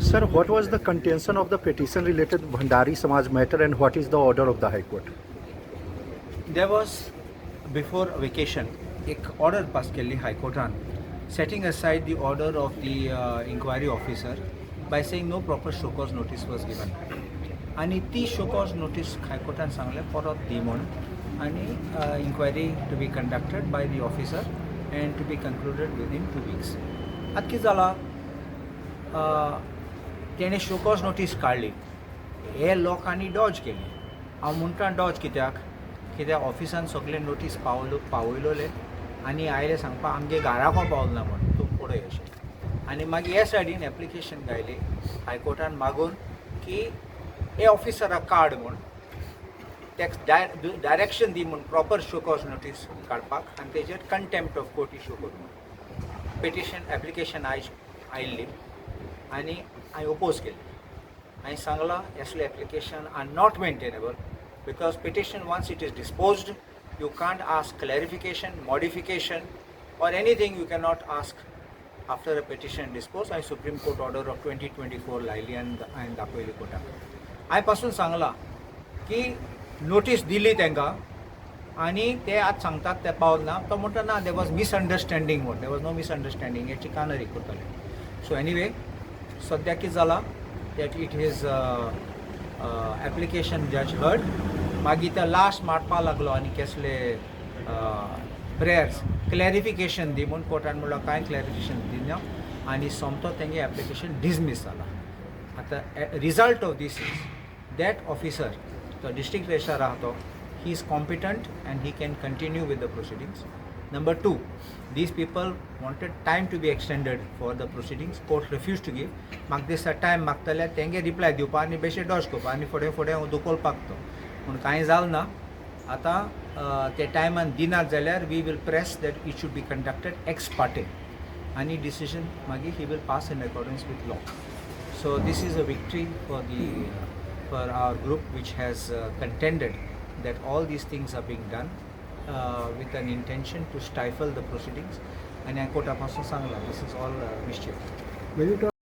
Sir, what was the contention of the petition related to Bhandari Samaj matter and what is the order of the High Court? There was before vacation एक order pass केल्ली हायकोर्टान, setting aside the order of the inquiry officer by saying no proper show cause notice was given. आनी ती show cause notice हायकोर्टान सांगलें परत दी म्हूण आनी inquiry to be conducted by the officer and to be concluded within 2 weeks. आतां कितें जालां, तेणें शोकॉज नोटीस काडली, हे लोकांनी डॉज केली. हांव म्हणटा डॉज कित्याक? कित्याक ऑफिसान सगळे नोटीस पावलो पावयलोले आनी आयले सांगपाक आमगे घराको पावल ना म्हण तूं पळय अशें. आनी मागीर हे सायडीन एप्लिकेशन घायली हायकोर्टान मागून की हे ऑफिसराक काड म्हूण, तेका डायरेक्शन दी म्हूण प्रॉपर शोकॉज नोटीस काडपाक आनी तेजेर कंटेम्प्ट ऑफ कोर्ट इशू कर म्हूण. पिटिशन एप्लिकेशन आयज आयिल्ली आनी हांवें ओपोज केली. हांवें सांगलां, असले application are not maintainable because petition, once it is disposed, you can't ask clarification, modification or anything. You cannot ask after a petition dispose. हांवें Supreme Court order of 2024 लायली आनी हांवें दाखयली कोर्टाक. हांवें पासून सांगलां की नोटीस दिली तांकां आनी ते आतां सांगतात ते पावल ना. तो म्हणटा ना, there was misunderstanding म्हूण. There was no misunderstanding. हे चिकानरी करताले. सो एनिवे, सद्याक कितें जालां that it is application judge heard. मागीर तो लास्ट मारपा लागलो आनी केसले प्रेयर्स क्लॅरिफिकेशन दी म्हूण. कोर्टान म्हणलो कांय क्लॅरिफिकेशन दिना आनी सोमतो तेंगे एप्लिकेशन डिसमीस जाला. आतां result of this is that officer, तो डिस्ट्रिक्ट रजिस्ट्रार आहा तो, he is competent and he can continue with the proceedings. Number two, these people wanted time to be extended for the proceedings. Court refused to give. म्हाका दिसता time मागतले तेंगे reply दिवपा आनी बेश्टे Dodge करपा आनी फुडें फुडें दुकोलपाक तो पूण कांय जालें ना. आतां ते टायमान दिनात जाल्यार we will press that it should be conducted ex parte आनी डिसिजन मागीर he will pass in accordance with law. So this is a victory for our group, which has contended that all these things are being done with an intention to stifle the proceedings. And Carta पासून सांगला, this is all mischief. Will you talk